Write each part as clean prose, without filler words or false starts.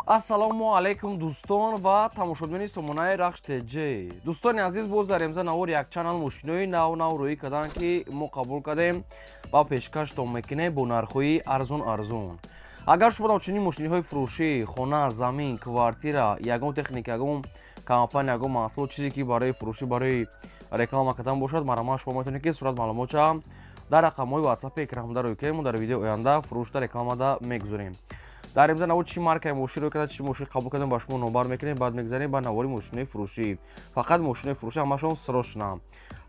Ассалому алайкум, дӯстон ва тамошобинони сомонаи Рахш ТЖ. Дӯстони азиз, боз дар имза навор якчанд мошинои нав нав рӯӣ карданд, ки мо қабул кардем ва пешкаштон мекунем бо нархҳои арзон арзон. Агар шумо чунин мошиниҳои фурӯшӣ, хона, замин, квартира, ягон техника, ягон компания, ягон маҳсулот, чизе ки барои фурӯшӣ, барои реклама кардан бошад, марҳамат, шумо метавонед, ки сурат маълумотша дар рақамҳои ватсапи экранда рӯй кунед. Мо дар видеои оянда фурӯшда, рекламада мегузорем. Дар имза навор чӣ маркаи мошин рӯй карда, чӣ мошин қабул кардем, ба шумо номбар мекунем. Баъд мегзарем ба навори мошинои фурӯшӣ. Фақат мошинои фурӯшӣ, ҳамашон срочно.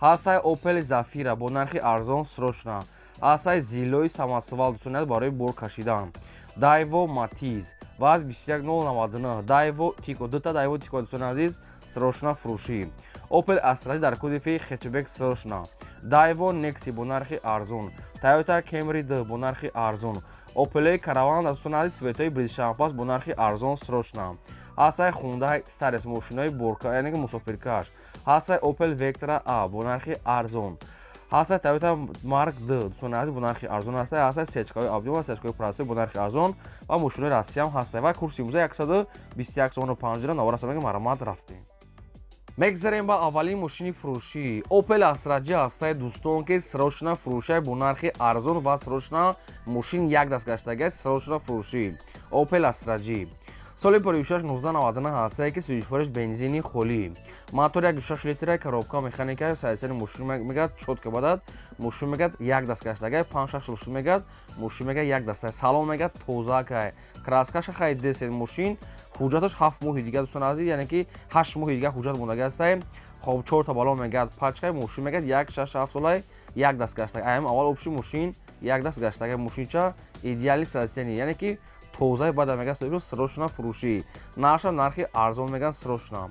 Ҳастай Опел Зафира бо нархи арзон, срочно. Ҳастай Зилои самосвал, дӯстони, барои бор кашидан. Дайво Матиз ваз 21099, Дайво Тико, дута Дайво Тико, дӯстони азиз, срочно фурӯшӣ. Опел Астра дар кузови хэтчбек, срочно. Дайво Некси бо нархи арзон. Тойота Кемри д бо нархи арзон. Опелои Караван, дӯстони азиз, цветои бризшампас бо нархи арзон, срочно. Ҳастай Хундай Старес, мошинои борка, яъне ки мусофиркаш. Ҳастай Опел Вектра А бо нархи арзон. Ҳастай Тойота Марк Д, дӯстони азиз, бо нархи арзон ҳастай. Ҳастай сечкаҳои объём ва сечкаҳои простой бо нархи арзон ва мошинои Россиям ҳастай. Ва курси имрӯза 121 сомону 5 дирам. Навора самега, марҳамат, рафтем. Мегзарем ба аввалин мошини фурӯшӣ. Опел Астра Ҷ ҳастай, дӯстон, ки срочно фурӯшай бо нархи арзон ва срочно. Мошин як даст гаштагай, срочно фурӯшӣ. Опел Астра Ҷ соли 56 1999 ҳастае, ки сӯзишвориш бензини холӣ, мотор 1,6 литра, коробка механика. Сайсари мошин мегӯяд, чётко бадад. Мошин мегӯяд, як даст гаштагай, 5-6 сол шуд мегӯяд. Мошин мегӯяд, як даста, салон мегӯяд, тозакай, краскаша хай десен. Мошин ҳуҷҷаташ 7 моҳи дига, дӯстон азиз, яъне ки 8 моҳи дига ҳуҷҷат мондаги ҳастай. Хоб, чорта балон мегӯяд, пачкай. Мошин мегӯяд, як шаш ҳафт солай, як даст гаштагай. Аям аввал общий мошин як даст гаштагай. Мошинча идеальный состояние, яъне ки тозаи. Баъда мегӯяд, соҳиб, срочно фурӯшӣ. Нархша нархи арзон мегӯянд, срочно.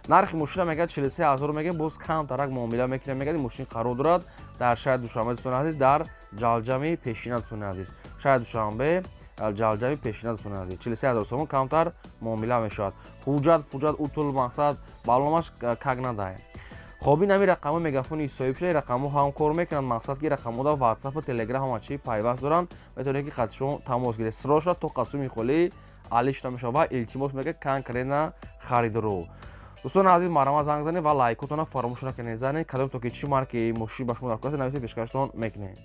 Нархи мошина мегӯяд, 43 000 мегӯяд, боз камтарак муомила мекунем мегӯяд. Мошин қарор дорад дар шаҳри Душанбе, дӯстони азиз, дар Ҷалҷами пешина. Дӯстони азиз, шаҳри Душанбе, Ҷалҷами пешина, дӯстони азиз, 43 000 сомон, камтар муомила мешавад. Ҳуҷҷат пуҷҷат утул, мақсад, баломаш как надай. Хоб, ин ҳами рақамҳо мегафони соҳиб шуда, рақамҳо ҳам кор мекунанд. Мақсад, ки рақамҳо ватсапу Телеграм, ҳама чи пайваст доранд, метавонед, ки хатшон тамос гиред. Срочно, то қасуми холӣ али шуда мешавад ва илтимос мекунад конкретно харидоро. Дӯстони азиз, марҳамат, занг занед ва лайкотона фаромӯш накунед. Занед, кадом то ки чӣ марки мошин ба шумо дар кор, нависед, пешкаштон мекунем.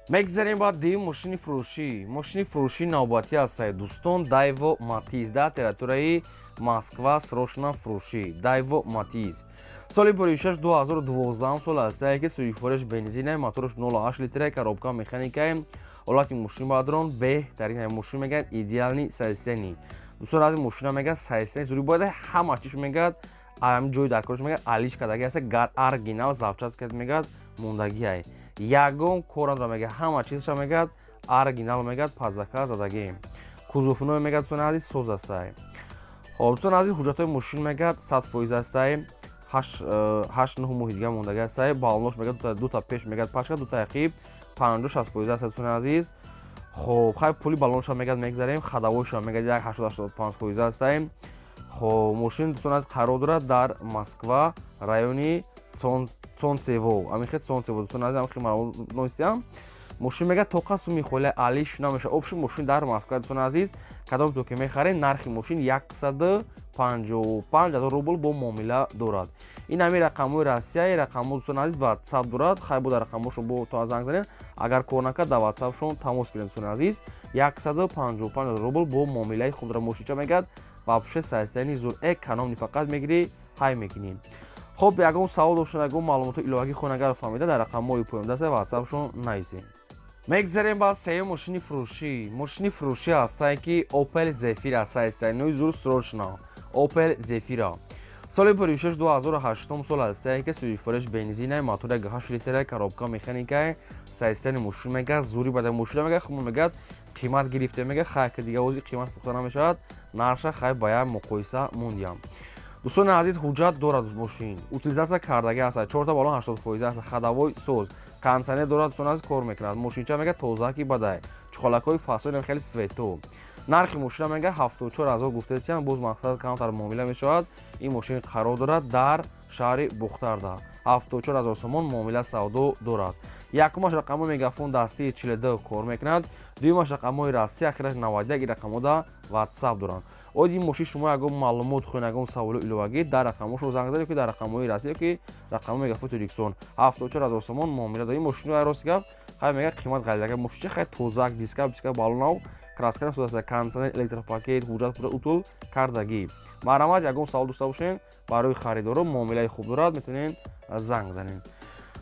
Мегзарем ба дуюм мошини фурӯшӣ. Мошини фурӯшии навбатӣ ҳастад, дӯстон, Дайво Матиз дар территорияи Москва, срочно фурӯшӣ. Дайво Матиз соли 56 2012 сол ҳастае, ки сӯзишвориш бензина, мотораш 0,8 литра, коробка механикае. Ҳолати мошин бадрон беҳтарин. Мошин мегӯяд, идеальный состояние. Дӯстон азиз, мошина мегӯяд, состояние зури бояд, ҳама чиш мегӯяд, ам ҷои дар корш мегӯяд, алиш кардаги аста, оригинал запчасть кард мегӯяд, мондагиай, ягон кор надора мегӯяд, ҳама чизаша мегӯяд, оригинал мегӯяд, под заказ задагӣ. Кузовной мегӯяд, дӯстони азиз, соз астай. Хоб, дӯстони азиз, ҳуҷҷатҳои мошин мегӯяд, 100% астай. 8-9 моҳи дига мондаги астай. Балонош мегӯяд, дута пеш мегӯяд, пачка, дута ақиб 50-60% аст, дӯстони азиз. Хоб, хай, пули баллонша мегӯяд, мегзарем. Ходовойша мегӯяд, як 80-85% астай. Хоб, мошин, дӯстон азиз, қарор дорад дар Москва, райони Солнцево, амихе Солнцево. Дӯстон азиз, амихе маълумот мошин мегӯяд, тоқа суми холи алиш намешавад. Общий мошин дар Москва, дӯстони азиз, кадом то ки мехаред, нархи мошин 155 000 рубл, бо муомила дорад. Ин ҳами рақамҳои Россия, рақамҳо, дӯстони азиз, ватсап дорад. Хай, бо дар рақамҳошон бо то занг занед, агар кор накард, дар ватсапшон тамос гиред. Дӯстони азиз, 155 000 рубл бо муомилаи хуб дорад. Мошинча мегӯяд, вообще состояние зур, экономный, фақат мегирӣ, ҳай мекунӣ. Хоб, ягон савол доштан, ягон маълумоти иловагӣ хоҳед, агар фаҳмида, дар рақамҳои поёндаста ватсапшон нависед. Мегзарем ба сеюм мошини фурӯшӣ. Мошини фурӯшӣ ҳастае, ки Опел Зефира, состояние зур, срочно. Опел Зефира соли 56 2008 сол ҳастае, ки сӯзишвориш бензина, мотор 1,8 литра, коробка механикае. Состояние мошин мегӯяд, зури бада. Мошина мегӯяд, хумо мегӯяд, қимат гирифте мегӯяд. Хай, ки дига ози қимат фурӯхта намешавад, нархша хай ба як муқоиса мондиям. Дӯстони азиз, ҳуҷҷат дорад мошин, утилизация кардагӣ аст, чорта балон 80% аст, ходовой соз, кондиционер дорад, дӯстони азиз, кор мекунад. Мошинча мегӯяд, тозаки бадай, чуқалакҳои фасони хеле свето. Нархи мошина мегӯяд, 74 000 гуфтесиям, боз мақсад камтар муомила мешавад. Ин мошин қарор дорад дар шаҳри Бухтарда, 74 000 сомон, муомила савдо дорад. Якумаш рақамҳои мегафон дастии 42 кор мекунад, дуюмаш рақамҳои Россия, ахираш 91, ин рақамҳода ватсап доранд. Оид ин мошин шумо ягон маълумот хоҳед, ягон саволу иловагӣ, дар рақамҳошо занг занед, ки дар рақамҳои расмӣ, ки рақамҳои Мегафон Тоҷикистон. 74 000 сомон муомила дорад. Ин мошино, рости гап, хай мега қимат ғалидака. Мошинча хай тозак, диска биска, балонав, краска нашудааст, кондиционер, электропакет, ҳуҷҷат пура утул кардагӣ. Марҳамат, ягон савол дошта бошед, барои харидоро муомилаи хуб дорад, метавонед занг занед.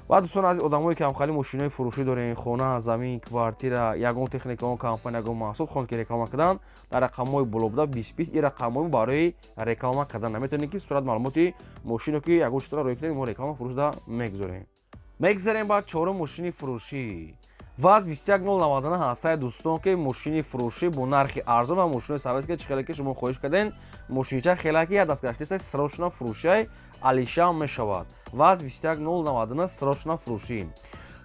Ва дӯстон азиз, одамое ки ҳамхали мошинои фурӯшӣ дорем, хона, замин, квартира, ягон техника, он компания, ягон маҳсул хоҳанд ки реклама кардан, дар рақамҳои боло буда 20 20, ин рақамҳои барои реклама кардан. Наметавонед ки сурат, маълумоти мошино ки ягон чизро рӯй кунед, мо реклама фурӯшда мегузорем. Мегзарем ба чорум мошини фурӯшӣ. ВАЗ 21099 ҳастаи, дӯстон, ки мошини фурӯшӣ бо нархи арзон ва мошинои советский, чӣ хеле ки шумо хоҳиш кардем. Мошинча хеле ки як дастгаштиста, срочно фурӯшиай, алишам мешавад. ВАЗ 21099, срочно фурӯшӣ,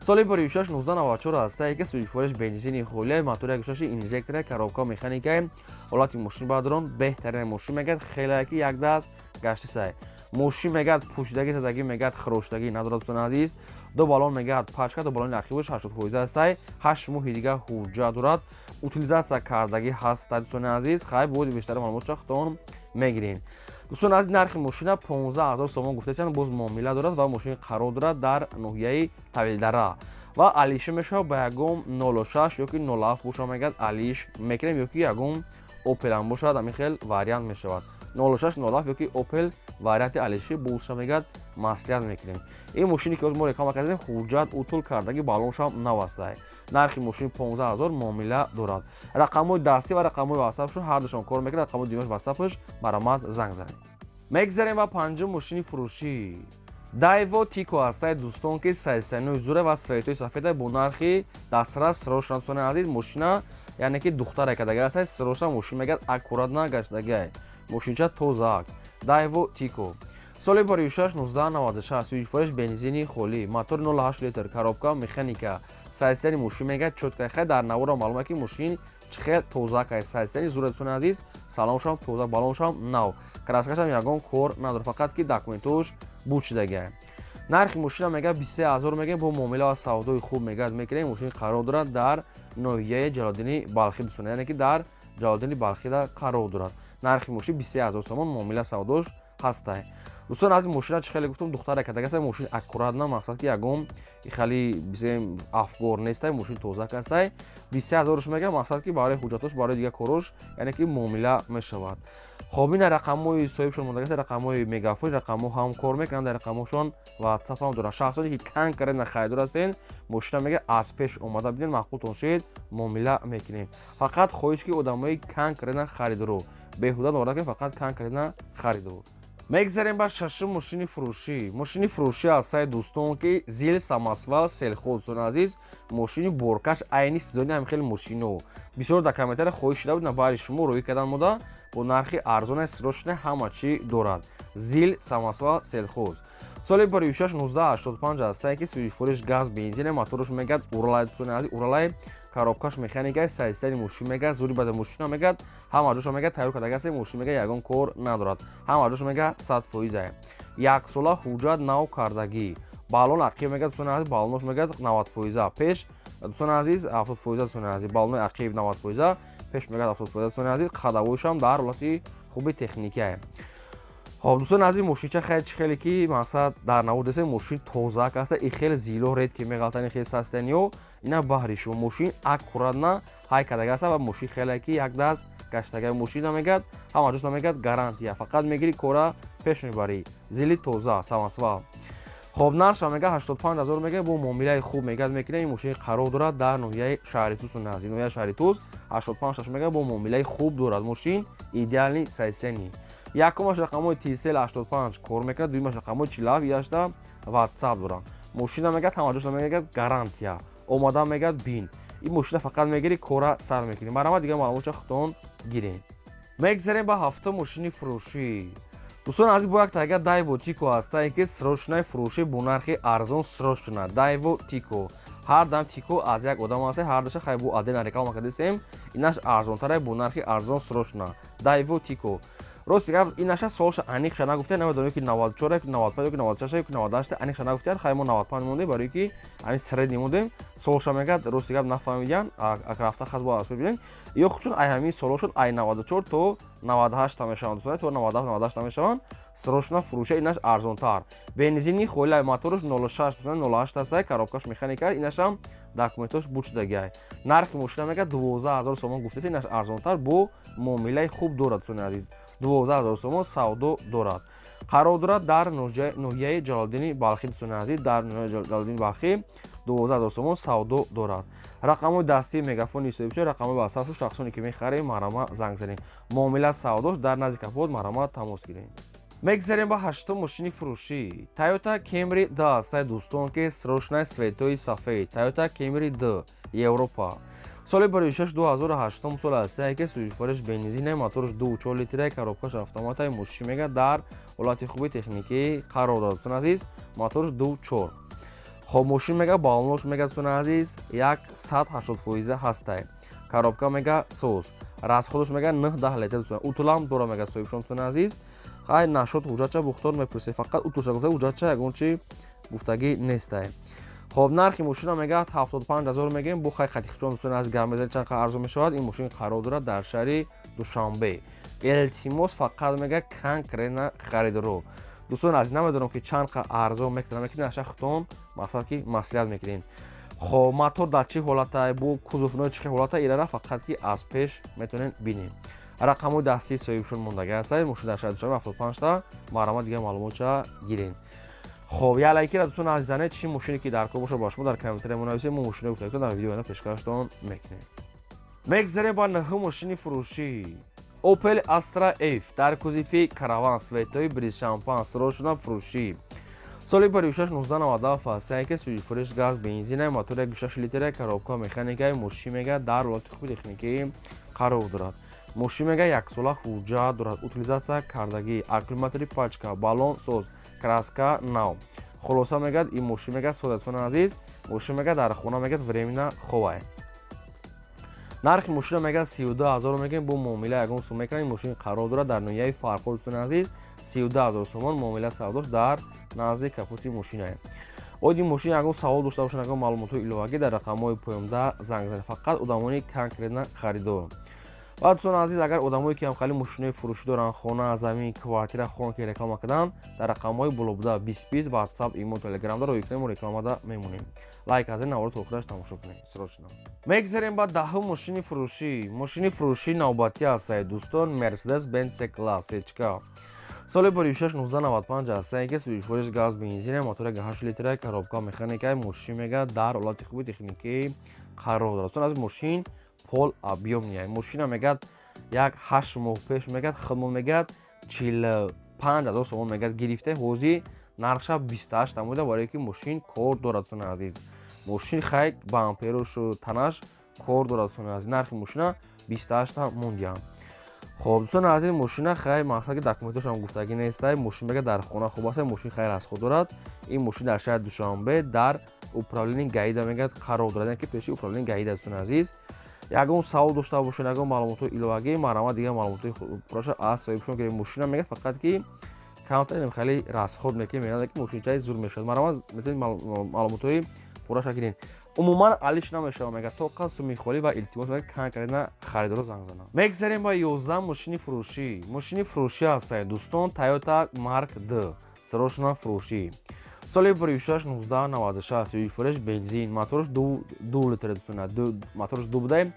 соли 96, 1994 ҳастае, ки сӯзишвориш бензини холия, мотори якшаши, инжектора, коробка механикай. Ҳолати мошин баъдрон беҳтарин. Мошин мегӯяд, хеле ки як даст гаштисай. Мошин мегӯяд, пӯшидагӣ, задагӣ, мегӯяд, хирошдагӣ надорад. Дӯстони азиз, ду баллон мегӯяд, пачка, ду баллони ақибаш 80% ҳастай. 8 моҳи дига ҳуҷҷат дорад, утилизация кардагӣ ҳаста. Дӯстони азиз, хай, боди бештари маълумотша худтон мегирем. Дӯстони азиз, нархи мошина 15 000 сомон гуфтасиянд, боз муомила дорад ва мошин қарор дорад дар ноҳияи Тавилдара ва алиша мешавад ба ягон 06 ёки 07 боша, мегӯяд, алиш мекунем, ёки ягон Опелам бошад, ҳамин хел вариант мешавад. 06, 07 ёки Опел варианти алиши бошад, мегӯяд, маслиҳат мекунем. Ин мошине ки ҳозир мо реклама кардем, ҳуҷҷат утул кардаги, баллоншам навастай. Нархи мошин 15 000, муомила дорад. Рақамҳои дастӣ ва рақамҳои ватсапшон ҳардушон кор мекунад. Рақамҳои дуюмаш ватсапаш, марҳамат, занг занед. Мегзарем ба панҷум мошини фурӯшӣ. Дайво Тико ҳастаи, дӯстон, ки состояние зура ва светои сафеда, бо нархи дастрас, срочно. Дӯстони азиз, мошина яъне ки духтаре кардага ҳастай, срочно. Мошин мегӯяд, аккуратно гаштагиай, мошинча тозаак. Дайво Тико, соли 96, 1996, сӯзишвориш бензини холӣ, мотор 08 литр, коробка механика. Состояние мошин мегӯяд, чётко. Хай, дар навора маълума ки мошин чӣ хел тозаак аст, состояние зура. Дӯстони азиз, салоншам тоза, баллоншам нав, краскашам ягон кор надорад, фақат ки документош буд шудагиа. Нархи мошина мегӯяд, 23 000 мегӯяд, бо муомила ва савдои хуб мегӯяд, мекунем. Мошин қарор дорад дар ноҳияи Ҷалолиддини Балхӣ, дӯстон, яъне ки дар Ҷалолиддини Балхида қарор дорад. Нархи мошин 23 000 сомон, муомила савдош ҳастай. Дӯстон аз мошина, чӣ хеле гуфтум, духтара кардагаса, мошин аккуратно, мақсад ки ягон хали бисем афгор нестай, мошин тозак ҳастай. 23 000-ш мегӯяд, мақсад ки барои ҳуҷҷатош, барои дигар корош, яъне ки муомила мешавад. Хоб, ина рақамҳои соҳибшон мондагаса, рақамҳои Мегафон, рақамҳо ҳам кор мекунанд, дар рақамҳошон Ватсап ҳам доранд. Шахсоне ки конкретно харидор ҳастен, мошина мега, аз пеш омада бинед, маъқултон шед, муомила мекунем. Фақат хоҳиш ки одамои конкретно харидоро беҳуда норад, ки фақат конкретно харидор. Мегзарем ба шашум мошини фурӯшӣ. Мошини фурӯшӣ ҳастаи, дӯстон, ки ЗИЛ самосвал Сельхоз. Дӯстони азиз, мошини боркаш, айни сезони ҳам хеле мошино бисёр дар комментария хоҳиш шуда буд, баъди шумо рӯӣ кардан мода бо нархи арзона, срочно, ҳама чӣ дорад. ЗИЛ самосвал Сельхоз, соли 56, 1985 ҳастае, ки сӯзишвориш газ, бензин, моторш мегӯяд, Уралай. Дӯстони азиз, Уралай, коробкаш механика. Состояние мошин мегӯяд, зури бада мошина мегӯяд, ҳама ҷоша мегӯяд, тайёр кардагаст. Мошин мегӯяд, ягон кор надорад, ҳама ҷоша мегӯяд, 100%. Яксола ҳуҷҷат нав кардагӣ. Баллон ақиб мегӯяд, дӯстони азиз, баллонош мегӯяд, 90%, пеш, дӯстони азиз, 70%. Дӯстони азиз, баллонои ақиб 90%, пеш мегӯяд, 70%. Дӯстони азиз, ходовойшам дар ҳолати хуби техникия. Хоб, дӯстони азиз, мошинча хеле чи хеле ки мақсад дар навор десем, мошин тозаак аста. И хеле зило ред ки меғалтани хеле состояниё. Ина баҳри шумо мошин аккуратно ҳай кардага аста ва мошин хеле ки як даст гаштага. Мошина мегӯяд, ҳама ҷош мегӯяд, гарантия, фақат мегири, кора пеш мебарӣ. Зили тоза самосвал. Хоб, нархша мега, 85 000 мега, бо муомилаи хуб мегӯяд, мекунем. Ин мошин қарор дорад дар ноҳияи шаҳри Тус, наздик ноҳияи шаҳри Тус. 85 шаш мега, бо муомилаи хуб дорад. Мошин идеальный состояние. Якумаш рақамҳои Тисел 85 кор мекунад, дуюмаш рақамҳои 47 яшта Ватсап дорад. Мошина мегӯяд, ҳама ҷоша мегӯяд, гарантия, омада мегӯяд, бин. Ин мошина фақат мегири, кора сар мекунӣ. Марҳамат, дигар маълумотша худтон гирем. Мегзарем ба ҳафтум мошини фурӯшӣ. Дӯстони азиз, бо як тайга Дайво Тико ҳастае, ки срочный фурӯшӣ бо нархи арзон, срочно. Дайво Тико, ҳар дам Тико аз як одам аст, ҳар душа. Хай, бо отдельно реклама кардастем, инаш арзонтаре, бо нархи арзон, срочно. Дайво Тико, рости гап, инаша солша аниқша нагуфтя, намедонем ки 94, 95, 96, 98, аниқша нагуфтян. Хай, мо 95 мондем, барои ки ҳамин средний мондем. Солша мегӯяд, рости гап, нафаҳмидян, рафта хаз бо аз бибинем. Ё худшон ай ҳамин солҳо шуд, ай 94 то 98 та мешаванд дӯстон, то 97 98 та мешаванд. Срочно фурӯша, инаш арзонтар. Бензини холи, моторш 06 дӯстон, 08 ҳастай, коробкаш механика, инашам документош буд шудагиай. Нархи мошина мега 12 000 сомон гуфтест, инаш арзонтар, бо муомилаи хуб дорад дӯстони азиз. 12 000 сомон савдо дорад. Қарор дорад дар ноҳияи Ҷалолиддини Балхӣ дӯстони азиз, дар ноҳияи Ҷалолиддини Балхӣ 12 000 сомон савдо дорад. Рақамҳои дастии мегафони соҳибча, рақамҳои ватсапшу шахсоне ки мехарем, марҳамат занг занед. Муомила савдош дар назди капот, марҳамат тамос гирем. Мегзарем ба ҳаштум мошини фурӯшӣ. Toyota Camry D ҳастай дӯстон, ки срочный, цветои сафед. Toyota Camry D Европа. Соли 56 2008 сол ҳастае, ки сӯзишвориш бензине, моторш 2,4 литра, коробкаш автоматай, мошин мега дар ҳолати хуби техникӣ қарор дорад. Дӯстони азиз, моторш 2,4. Хоб, мошин мега баллонош мега дӯстони азиз 180% ҳастай. Коробка мега соз. Расходаш мега 9-10 литр дӯстон. Утулам дора мега соҳибшон дӯстони азиз. Хай, нашуд ҳуҷҷатча бухтор мепурсед. Фақат утулша гуфта, ҳуҷҷатча ягон чи гуфтагӣ нестай. Хоб, нархи мошина мега 75 000 мегем, бо хай хатихчон дӯстони азиз гап мезанем, чанд арзон мешавад. Ин мошин қарор дорад дар шаҳри Душанбе. Илтимос, фақат мега конкретно харидоро. Дӯстони азиз, намедонам ки чанд арзон мекунам, мекунем, аша худтон мақсад ки маслиҳат мекунем. Хоб, мотор дар чӣ ҳолата, бо кузовнои чӣ ҳолата, ирара фақат ки аз пеш метавонем бинем. Рақамҳои дастии соҳибшон мондагӣ ҳастад. Мошин дар шаҳри Душанбе 75 та, марҳамат дигар маълумотча гирем. Хоб, як лайкира дӯстони азиз занед, чӣ мошине ки дар кор бошад, ба шумо дар комментария монависед, мо мошинои гуфтагиро дар видео пешкаштон мекунем. Мегзарем ба нӯҳум мошини фурӯшӣ. Opel Astra F дар кузови караван, цветои бриз шампан, срочно фурӯшӣ. Соли 56 1997 ҳастае, ки сӯзишвориш газ бензина, мотор 1,6 литра, коробка механикаи, мошин мега дар ҳолати хуби техникӣ қарор дорад. Мошин мега яксола ҳуҷҷат дорад, утилизация кардагӣ, аккумулятори пачка, баллон соз, краска нав. Хулоса мегӯяд, ин мошин мега содатони азиз, мошин мега дар хона мегӯяд временно ховай. Нархи мошина мега 32 000 мегӯем, бо муомила ягон сум мекунад. Ин мошин қарор дорад дар ноҳияи Фархор дӯстони азиз, 32 000 сомон муомила савдош дар назди капоти мошинае. Оиди мошин ягон савол дошта бошад, ягон маълумотҳои иловагӣ, дар рақамҳои поёнда занг занед. Фақат одамони конкретно харидор. Ва дӯстони азиз, агар одамое ки ҳамхали мошинои фурӯшӣ доранд, хона, замин, квартира, хон ки реклама карданд, дар рақамҳои боло буда 20 20 WhatsApp, имо, Telegram ро кунем, мо рекламада мемонем. Лайк аз ин навор то охираш тамошо кунем. Срочно. Мегзарем ба даҳум мошини фурӯшӣ. Мошини фурӯшӣ навбатӣ ҳастае дӯстон, Mercedes Benz C-Class Сечка. Соли 56 1995 ҳастае, ки сӯзишвориш газ бензина, мотори 8 литра, коробка механикаи, мошин мега дар ҳолати хуби техникӣ қарор дорад. Дӯстон аз мошин пол объёмный. Мошина мегӯяд як 8 моҳ пеш мегӯяд худмон мегӯяд 45 000 сомон мегӯяд гирифта, ҳозир нархша 28 намуда, барое ки мошин кор дорад дӯстони азиз. Мошин хай бамперошу танаш кор дорад дӯстони азиз. Нархи мошина 28 та мондиям. Хоб, дӯстони азиз, мошина хай мақсад ки документошам гуфтагӣ нестай, мошин мега дар хона хуб аст, мошин хай расход дорад. Ин мошин дар шаҳри Душанбе дар управлении ГАИда мегӯяд қарор дорад, яъне ки пеши управлении ГАИда дӯстони азиз. Ягон савол дошта бошед, ягон маълумотҳои иловагӣ, марҳамат дигар маълумотҳои пурраша аз соҳибшон ки мошина мегӯяд фақат ки камтар хеле расход мекунем, мегӯяд ки мошинчаи зур мешавад. Марҳамат метавонед маълумотҳои пурраша гиред. Умуман алиш намешавад мегӯяд, то қад суми холӣ ва илтимос мегӯяд конкретно харидоро занг зананд. Мегзарем ба 11 мошини фурӯшӣ. Мошини фурӯшӣ ҳастае дӯстон, Toyota Mark D, срочно фурӯшӣ. Соли 56 1996, сӯзишвориш бензин, моторш 2 литр дӯстона, моторш 2 будай,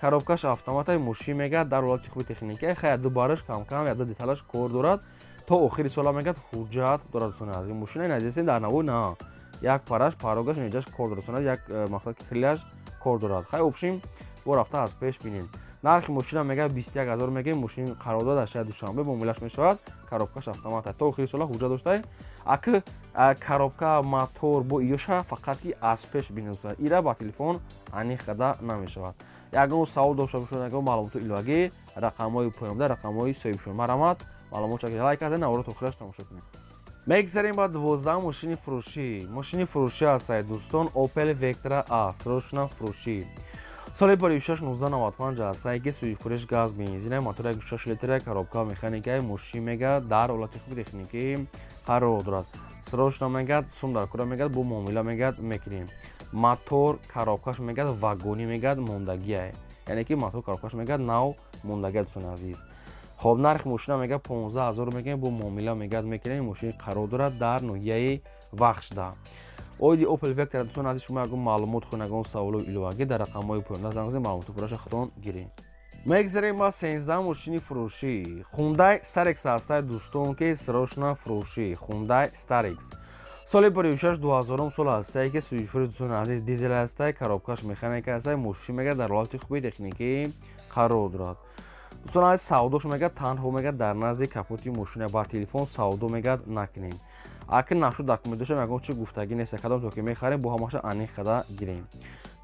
коробкаш автоматай, мошин мегӯяд дар ҳолати хуби техникӣ, хай ду бараш камкам яду деталаш кор дорад, то охири сола мегӯяд ҳуҷҷат дорад дӯстони азиз. Мошина надидесен дар навои на як параш парогаш неҷаш кор дорад дӯстони, як мақсад ки крыльяш кор дорад. Хай, общем, бо рафта аз пеш бинем. Нархи мошина мегӯяд 21 000 мегӯем, мошин қарор дорад дар шаҳри Душанбе, муомилаш мешавад, коробкаш автомат, то охири сола ҳуҷҷат доштай. Аки коробка, мотор бо иёша фақат ки аз пеш бинем, ира ба телефон аниқ карда намешавад. Ягон савол дошта бошед, ягон маълумоти иловагӣ, рақамҳои поёнда рақамҳои соҳибшон. Марҳамат маълумот чаки лайк карда наворо то охираш тамошо кунед. Мегзарем ба 12 мошини фурӯшӣ. Мошини фурӯшӣ ҳастае дӯстон, Opel Vectra A, срочно фурӯшӣ. Соли 56 1995 ҳастае, ки сӯзишвориш газ бензина, мотор 1,6 литра, коробка механикаи, мошин мега дар ҳолати хуби техникӣ қарор дорад. Срочно мегӯяд сум дар кора мегӯяд, бо муомила мегӯяд мекунем. Мотор коробкаш мегӯяд вагонӣ мегӯяд мондагиае, яъне ки мотор коробкаш мегӯяд нав мондагия дӯстони азиз. Хоб, нархи мошина мега 15 000 мегӯем, бо муомила мегӯяд мекунем. Мошини қарор дорад дар ноҳияи Вахшда. Оиди Opel Vectra, дӯстон азиз, шумо ягон маълумот хоҳед, ягон саволу иловагӣ, дар рақамҳои поёнда занг занед, маълумоти пурраша худтон гиред. Мегзарем ба 13 мошини фурӯшӣ. Hyundai Starex ҳастай, дӯстон, ки срочно фурӯшӣ. Hyundai Starex соли 16 2000 сол ҳастае, ки сӯзишвори, дӯстони азиз, дизел ҳастай, коробкаш механика ҳастай. Мошин мега дар ҳолати хуби техникӣ қарор дорад. Дӯстон азиз, савдош мега танҳо мега дар назди капоти мошина, ба телефон савдо мегӯяд накунем. Акн нашу документошам ягон чи гуфтагӣ нест. Кадом то ки мехарем, бо ҳамаша аниқ када гирем.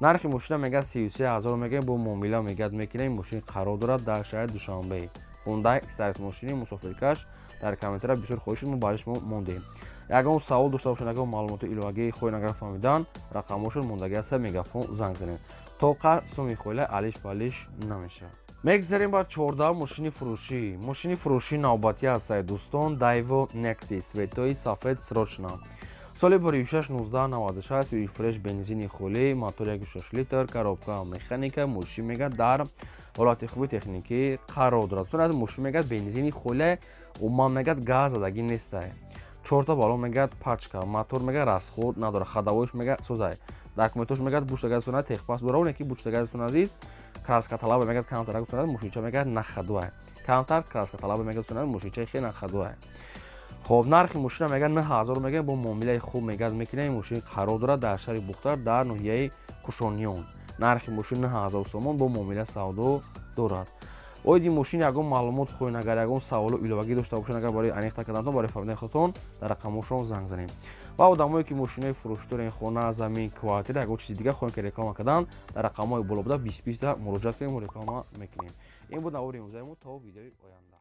Нархи мошина мега 33 000 мегӯем, бо муомила мегӯяд мекунем. Мошин қарор дорад дар шаҳри Душанбе. Hyundai Starex, мошини мусофиркаш. Дар комментария бисёр хоҳиш, мо барои шумо мондем. Ягон савол дошта бошед, ягон маълумоти иловагӣ хоҳед агар фаҳмидан, рақамҳошон мондагӣ аста, Мегафон занг занед. Тоқа суми хоила алиш балиш намешавад. Мегзарем ба 14 мошини фурӯшӣ. Мошини фурӯшӣ навбатӣ ҳастае, дӯстон, Daewoo Nexia, цветои сафед, срочно, соли 16 1996, фреш, бензини холӣ, мотор 1,6 литр, коробка механика. Мошин мега дар ҳолати хуби техникӣ қарор дорад. Дӯстон аз, мошин мегӯяд бензини холе, умуман мегӯяд газ задагӣ нестае. Чорта балон мегӯяд пачка, мотор мегӯяд расход надорад, ходовойш мегӯяд созай, документош мегӯяд буштагазтона, техпаспорт дора, ки буштагазтон азиз, краска талаба мегӯяд камтар, мошинча мегӯяд нахадуай, камтар краска талаба мегӯяд, мошинчаи хеле нахадуай. Хоб, нархи мошина мегӯяд 9000 мегӯяд, бо муомилаи хуб мегӯяд мекунем. Мошин қарор дорад дар шаҳри Бухтар, дар ноҳияи Кушониён. Нархи мошин 9000 сомон, бо муомила савдо дорад. Оиди мошин ягон маълумот хоҳед агар, ягон саволу иловагӣ дошта бошед агар, барои аниқтар кардантон, барои фаҳмидани худтон, дар рақамҳошон занг занед. Ва одамое ки мошинои фурӯшӣ дорен, хона, замин, квартира, ягон чизи дигар хоҳем ки реклама кардан, дар рақамҳои боло буда 20 20 муроҷиат кунем, мо реклама мекунем. Ин буд навори имрӯзаи мо. То видеои оянда.